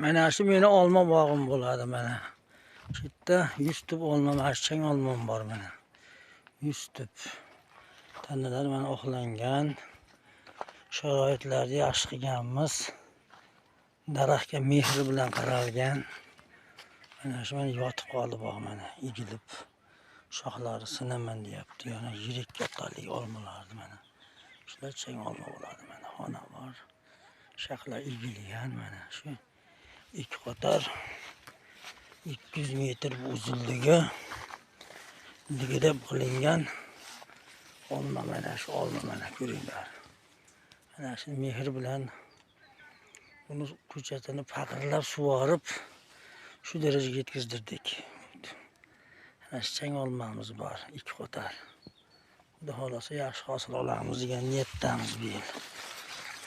Mana shu meni olma bog'im bo'ladi mana. Shu yerda 100 tup olma, mana shu chang olmam bor mana. 100 tup. Tanalar mana oqlangan. Sharoitlarni yaxshi qilganmiz. Daraxtga mehr bilan qaralgan. Mana shu mana yotib qoldi bog' mana, egilib. Shoxlari sinaman deyapti. Yana yirik kattalik olmalardi mana. Shular chang olma bo'ladi mana. Xona bor. Shoxlar egilgan mana shu. 2 qator 200 metr uzunligi ligida qilingan olma mana shu olma mana ko'ringlar. Mana shu mehr bilan uni ko'chatini faqirlab sug'orib shu darajaga yetkazdirdik. Mana shu chang olmamiz bor, 2 qator. Xudo xolasa yaxshi hosil olamiz degan niyatdamiz bu yil.